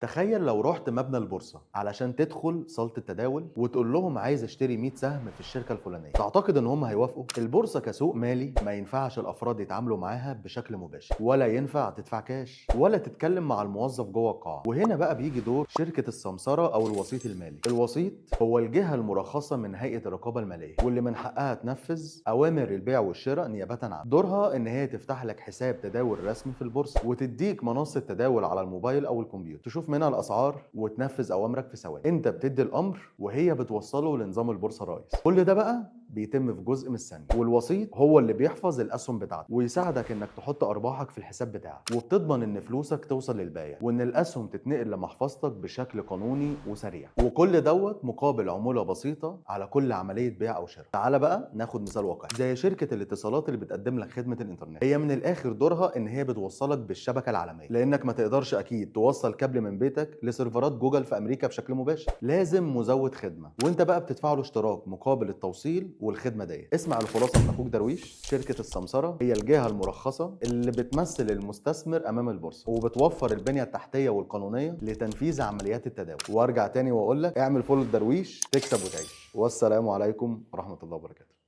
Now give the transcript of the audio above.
تخيل لو رحت مبنى البورصة علشان تدخل صالة التداول وتقول لهم عايز اشتري 100 سهم في الشركة الفلانية، تعتقد ان هم هيوافقوا؟ البورصة كسوق مالي ما ينفعش الافراد يتعاملوا معاها بشكل مباشر، ولا ينفع تدفع كاش، ولا تتكلم مع الموظف جوه القاعة. وهنا بقى بيجي دور شركة السمسرة او الوسيط المالي. الوسيط هو الجهة المرخصة من هيئة الرقابة المالية، واللي من حقها تنفذ اوامر البيع والشراء نيابة عنها. دورها ان هي تفتح لك حساب تداول رسمي في البورصة، وتديك منصة تداول على الموبايل او الكمبيوتر تشوف منها الاسعار وتنفذ اوامرك في ثواني. انت بتدي الامر وهي بتوصله لنظام البورصة الرئيسي. كل ده بقى بيتم في جزء من الثانية، والوسيط هو اللي بيحفظ الاسهم بتاعتك ويساعدك انك تحط ارباحك في الحساب بتاعك، وبتضمن ان فلوسك توصل للبايع وان الاسهم تتنقل لمحفظتك بشكل قانوني وسريع، وكل دوت مقابل عمولة بسيطة على كل عملية بيع او شراء. تعال بقى ناخد مثال واقعي زي شركة الاتصالات اللي بتقدم لك خدمة الانترنت. هي من الاخر دورها ان هي بتوصلك بالشبكه العالمية، لانك ما تقدرش اكيد توصل كابل من بيتك لسيرفرات جوجل في امريكا بشكل مباشر، لازم مزود خدمة، وانت بقى بتدفع له اشتراك مقابل التوصيل والخدمة دي. اسمع الخلاصة من اخوك درويش. شركة السمسره هي الجهة المرخصة اللي بتمثل المستثمر امام البورصة، وبتوفر البنية التحتية والقانونيه لتنفيذ عمليات التداول. وارجع تاني واقول لك اعمل follow الدرويش تكسب وتعيش. والسلام عليكم ورحمة الله وبركاته.